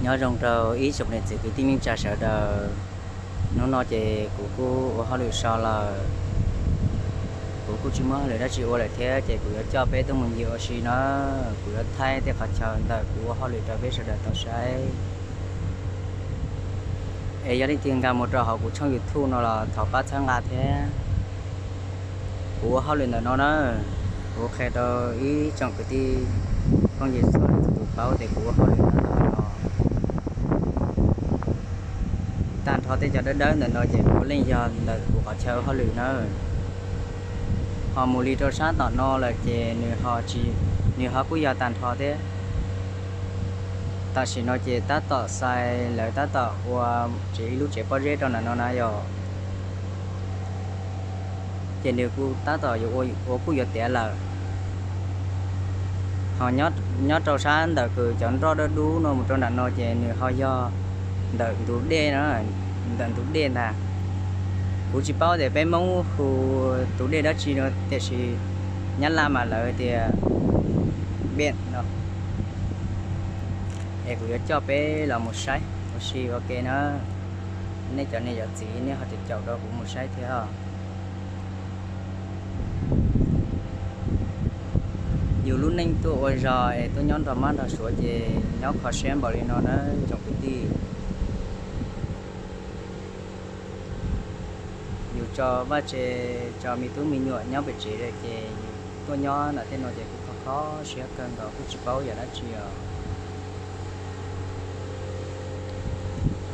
Nyob zoo rau ib tsoom niam txiv kwv tij neej tsa sawv daws. Hnub no ces kuv kuj ua hauj lwm so lawm, kuv kuj tsis muaj hauj lwm dab tsi ua lawm thiab ces kuv yuav coj peb tuaj mus ncig ua si na. Kuv yuav thaij tej qhov chaw ntawm kuv ua hauj lwm rau peb sawv daws tau saib. Es yog leej twg nkag mus rau hauv kuv tshooj YouTube no los thov pab txhawb nqa thiab. Kuv ua hauj lwm ntawm no na, kuv qhia rau ib tsoom kwv tij phooj ywg txhua tus paub tias kuv ua hauj lwm ntawm no. Tag nrho tej cov dawb dawb ntawm no ces puav leej yog ntawm kuv qhov chaw ua hauj lwm na. Ho mus li rau sab tom no lawm ces nws ho kuj yog tag nrho thiab. Tam sim no ces tab tom xais lawv tab tom ua tsev ib lub tsev pob zeb rau ntawm no na yom. Ces nws kuj tab tom yuav ua kuj yuav tiav lawm. Ho nyob rau sab ntawm kws cov nroj dawb dub no mus rau ntawm no ces nws ho yog ntawm ntug dej, ntawm ntug dej ntag. Kuv tsis paub tias peb Hmoob hu tus dej dab tsi no tiam sis Nyab Laj mas lawv tias beem no. Es kuv yuav coj peb los mus saib ua si ua ke na. Nej cov niam cov txiv nej ho caum caum rau kuv mus saib thiab. Yus lub neej tuaj ua zog es tuaj nyob nrog mab nrog suav ces nyob kho siab npaum li no na tsoom kwv tij. Yus tso vaj tse, tso me tub me nyuam nyob pem tsev lawm ces yus tuaj nyob ntawm tej no ces kuj kho kho siab kawg nkaus kuj tsis paub yog dab tsi os.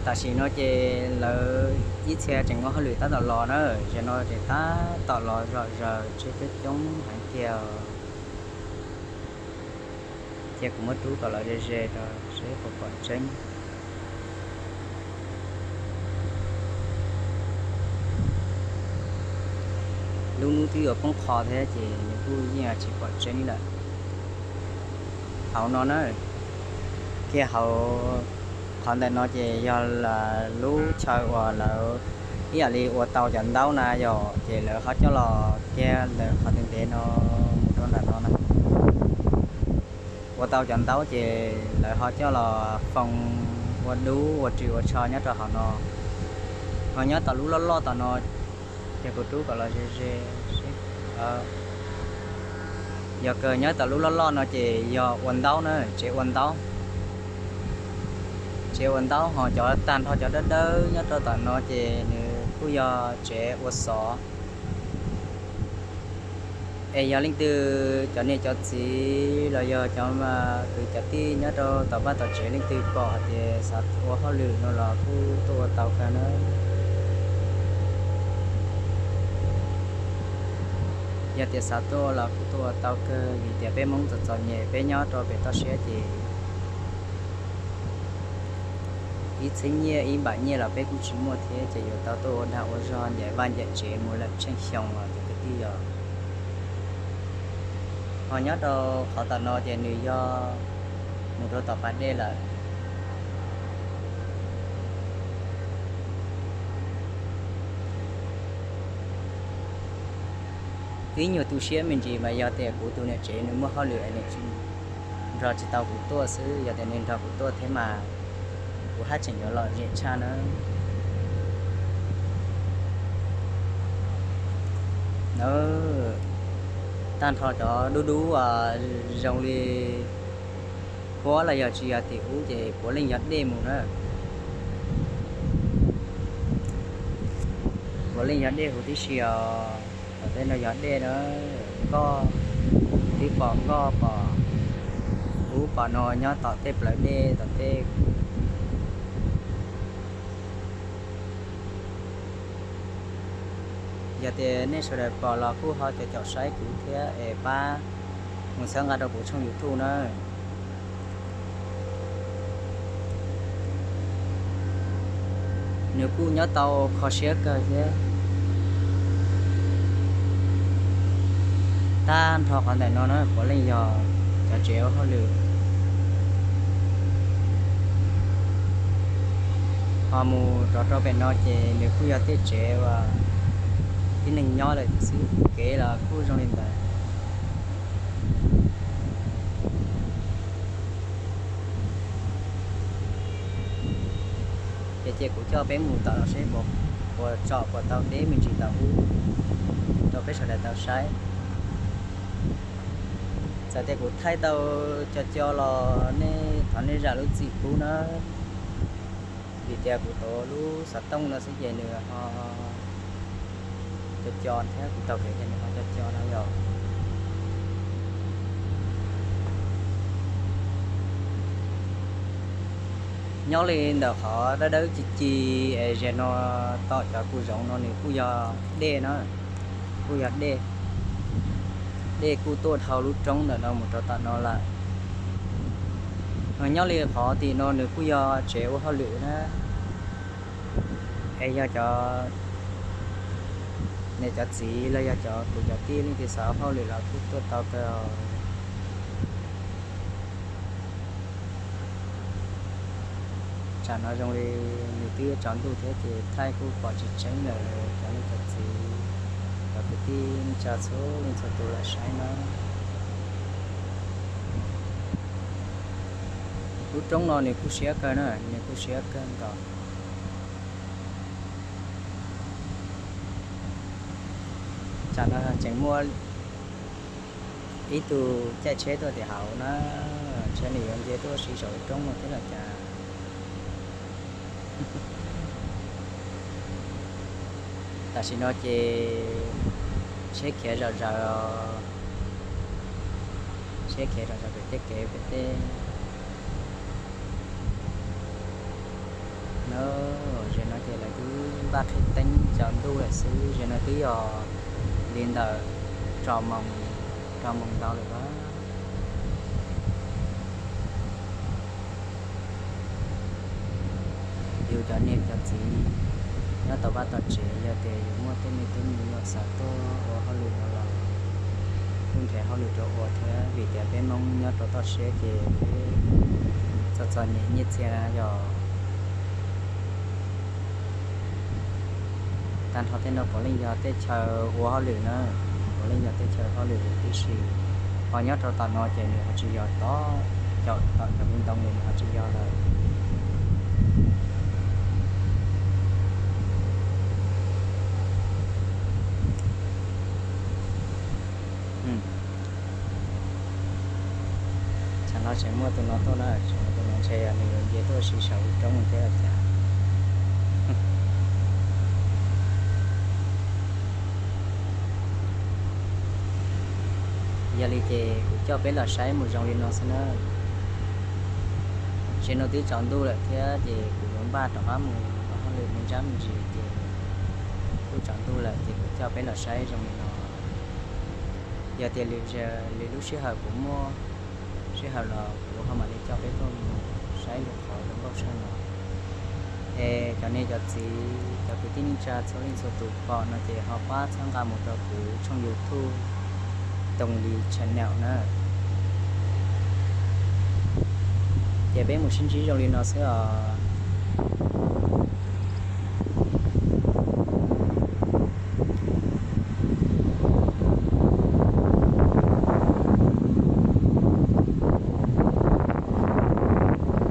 Tam sim no ces lawv ib txhia tseem ua hauj lwm tab tom los na, zaum no ces tab tom los zom zaws tsheb coob coob heev tiag. Cia kuv muab rub kom los ze ze rau seb puas pom tseeb. Lub hnub twb yuav poob qho thiab ces nws kuj yeej tsis pom tseeb lawm. Hauv no na, kiag hauv qhov ntawm no ces yog lub chaw uas lawv ib yam li ua tau cov ntaub na yom, ces lawv ho coj los kiag ntawm qhov ntev ntev no mus rau ntawm no na. Ua tau cov ntaub ces lawv ho coj los foom ua dub ua ris ua tsho nyob rau hauv no. Ho nyob tom lub loj loj tom no, ces kuv rub kom los ze ze. Yog kawg nyob tom lub loj loj no ces yog ua ntaub na, tsev ua ntaub. Tsev ua ntaub ho cov tag nrho cov dawb dawb nyob rau tom no ces nws kuj yog tsev ua xov. Es yog leej twg cov niam cov txiv los yog cov kwv cov tij nyob rau tom vaj tom tsev leej twg pom hais tias xav ua hauj lwm no los kuj tuaj ua tau kawg na. Yog tias xav tuaj los kuj tuaj ua tau kawg vim tias peb Hmoob txom txom nyem peb nyob rau pem toj siab ces ib txhiab nyiaj ib npam nyiaj los peb kuj tsis muaj thiab ces yuav tau tuaj ua dag ua zog ncaim vaj ncaim tsev mus lawm tsheej xyoo los cov kwv tij yom. Ho nyob rau qhov tom no ces nws yog mus rau tom pas dej lawm. Ib nyuag tu siab me ntsis mas yog tias kuv tus niam tsev nws muaj hauj lwm es nws nrog tsis tau kuv tuaj xwb, yog tias nws nrog kuv tuaj thiab mas kuv haj tseem yuav lom zem tshaj na. Tag nrho cov dub dub zoo li huab los yog tsis yog tim ub ces puav leej yog dej mus na. Puav leej yog dej huv tib si os. Tom tej no yog dej na, koj twb pom nkoj pom ub pom no nyob tom tej plawv dej tom tej. Yog tias nej sawv daws pom los kuj ho caum caum saib kuv thiab es pab mus txhawb nqa rau kuv tshooj YouTube na. Nws kuj nyob tau kho siab kawg thiab. Tag nrho qhov ntawm no na puav leej yog cov tsev ua hauj lwm. Ho mus rov rau pem no ces nws kuj yog tej tsev uas tib neeg nyob lawm xwb, kev los kuj zoo li ntawd. Ces cia kuv coj peb mus tom no seb puas tsom puas tau deb me ntsis tau ub rau peb sawv daws tau saib. Txawm tias kuv thaij tau co co los nej thov nej zam lub txim pub na, vim tias kuv tuav lub xov tooj no xwb ces nws ho co co thiab, kuv taug kev ces nws ho co co no yog. Nyob li ntawm qhov dawb dawb ci ci es zaum no tom cov kuv zoov no nws kuj yog dej na, kuj yog dej. Dej kuj tuaj dhau lub roob ntawm no mus rau tom no lawm. Nyob li qhov tim no nws kuj yog tsev ua hauj lwm na, es yog cov, nej cov txiv los yog cov kuv cov tij leej twg xav ua hauj lwm los kuj tuaj tau kawg. Tsam no zoo li nws twb yuav tsaus ntuj thiab ces thaij kuj pom tsis tseeb lawm cov leej cov txiv, cov kwv tij neej tsa txhua leej txhua tus lam saib na. Lub roob no nws kuj siab kawg na, nws kuj siab kawg nkaus. Tsam no tseem muaj ib tug caij tsheb tuaj tim hauv na, ntshe nws yuav nce tuaj si saum lub roob no thiab los cas. Tam sim no ces tsheb khiav zom zaws, tsheb khiav zom zaws pem tej kev pem tej. No, zaum no ces lawv twb npaj qhib teeb tsaus ntuj lawm xwb, zaum no twb yog li ntawm rau moos, rau moos ntau lawm a. Yus cov niam cov txiv nyob tau vaj tau tsev, yog tias yus muaj tej me tub me nyuam xav tuaj ua hauj lwm no los kuj nrhiav hauj lwm rau ua thiab, vim tias peb Hmoob nyob rau toj siab ces peb txom txom nyem nyiaj txiag na yog. Tag nrho tej no puav leej yog tej chaw ua hauj lwm na, puav leej yog tej chaw hauj lwm tib si. Ho nyob rau tom no ces nws ho tsis yog tom, caum tom cov ntoo li nws ho tsis yog lawm. Tsam no tseem muaj tus no tuaj na, tseem muaj tus no ntshe yog nws yuav nce tuaj si saum lub roob thiab los cas. Yog li ces kuv coj peb los saib mus zoo li no xwb na. Tsev no twb tsaus ntuj lawm thiab ces kuv yuav npaj rov qab mus ua hauj lwm me ntsab me ntsis ces kuj tsaus ntuj lawm ces kuv coj peb los saib zoo li no. Yog tias lwm lub sij hawm kuv muaj sij hawm los kuv ho mam li coj peb tuaj mus saib lwm qhov zoo nkauj tshaj no. Es cov niam cov txiv cov kwv tij neej tsa txhua leej txhua tus pom no ces ho pab txhawb nqa mus rau kuv tshooj YouTube Tooj Lis Channel na. Ces peb mus sib ntsib zoo li no xwb os.